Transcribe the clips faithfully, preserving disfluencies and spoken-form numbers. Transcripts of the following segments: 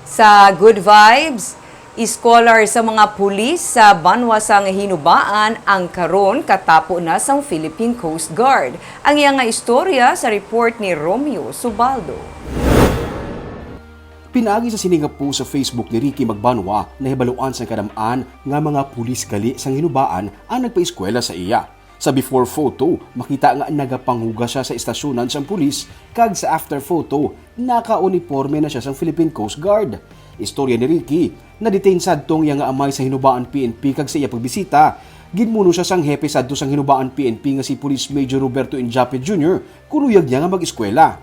Sa Good Vibes, iskolar sa mga pulis sa banwa sang Hinubaan ang karon katapo na sang Philippine Coast Guard. Ang iya nga istorya sa report ni Romeo Subaldo. Pinaagi sa sini nga post sa Facebook ni Ricky Magbanwa, nahibaluan sang kadam-an nga mga pulis gali sang Hinubaan ang nagpaeskwela sa iya. Sa before photo, makita nga nagapanghugas siya sa estasyonan sang pulis, kag sa after photo, naka-uniporme na siya sang Philippine Coast Guard. Istorya ni Ricky, na-detain sadto ang iya nga amay sa Hinubaan P N P, kag sa iya pagbisita, ginmuno siya sang hepe sadto sang Hinubaan P N P nga si Police Major Roberto Injape Junior, kun luyag niya nga mag-eskwela.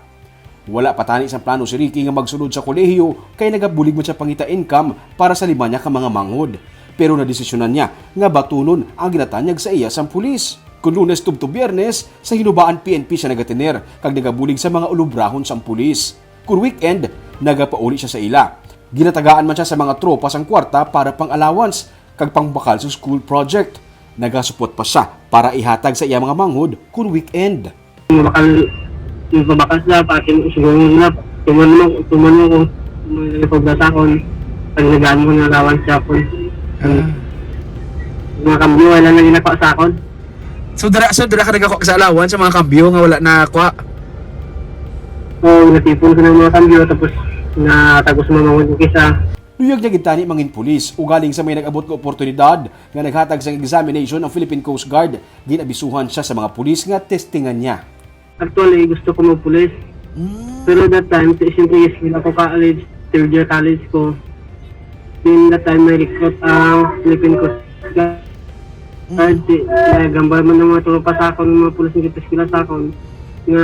Wala pa tani sang plano si Ricky nga magsulod sa kolehiyo, kay nagabulig man siya pangita income para sa lima niya ka mga manghod. Pero nadesisyonan niya nga batunon ang ginatanyag sa iya sang pulis. Kon Lunes tubtob Biyernes, sa Hinubaan P N P siya nagatener kag nagabulig sa mga ulobrahon sang pulis. Kon weekend, nagapauli siya sa ila. Ginatagaan man siya sa mga tropa sang kwarta para pang-allowance kag pangbakal sa school project. Nagasupot pa siya para ihatag sa iya mga manghod kon weekend. Mabakal, mabakal sila, pati mo sugungon na, tuman mo, tuman mo ko, may nagpabasa akon, ang nagaan mo na lawan siya akon. Ah. Mga kambyo, wala na ginagawa sa akon. So, dira, so, dira ka nagako sa alawan sa mga kambyo nga wala na kwa? Oo, natipon ko ng mga kambyo, tapos natagos mo mga kisa. Luyag niya gid tani mangin pulis, ugaling sa may nag-abot nga oportunidad nga naghatag sang examination ang Philippine Coast Guard, gin-abisuhan siya sa mga pulis nga testingan niya. Actually, gusto ko magpulis. Mm. Pero that time, si-, siyempre, yes, wala ko college, third year college ko. Then that time, may recruit ang Philippine Coast Guard. Mm. Kahit si-, nagambal man ang mga tropa sa akon, mga pulis nga gipaeskwela sa akon, nga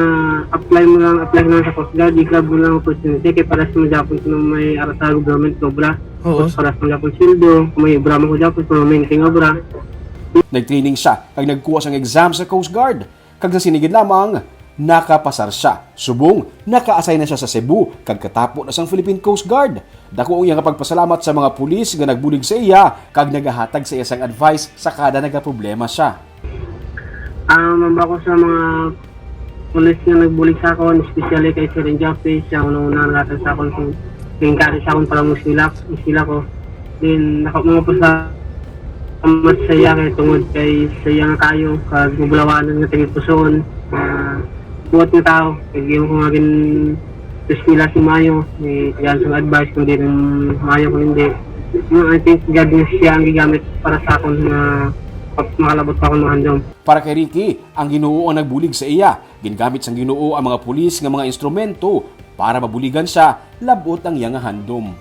apply mo lang, apply lang sa Coast Guard, i-grab mo lang ang opportunity, kay para sa mga Japon na may ara sa government nga obra. Oo. Tapos para sa mga Japon sweldo, kung may obra mo ko Japon, kung may maintain obra. Nag-training siya kag nagkuha sang exam sa Coast Guard, kag sa sini gid lamang, nakapasar siya. Subong, naka-assign na siya sa Cebu kag katapo na sang Philippine Coast Guard. Dako ang iya nga pagpasalamat sa mga pulis nga nagbulig sa iya kag nagahatag sa iya sang advice sa kada nagaproblema siya. Ah, mamba ko sa mga pulis nga nagbulig sa akon, especially kay Sir Injafe, siya ang una naghatag sa akon kung encourage sa akon para mo sila, sila ko. Then, ako mga pasalamat sa iya kay tungod kay sa iya nga kayo, kag mabulawanan nga tagipusoon, ah, buot nga tao, kag imo ko nga gin-, eskwela si Mayo, ni, yan sa advice kung di rin Mayo kung hindi. No, I think God na siya ang gigamit para sa akon nga pag-, makalabot pa akong mahandom. Para kay Ricky, ang Ginoo ang nagbulig sa iya. Gingamit sang Ginoo ang mga pulis nga mga instrumento para mabuligan siya, labot ang iya nga handom.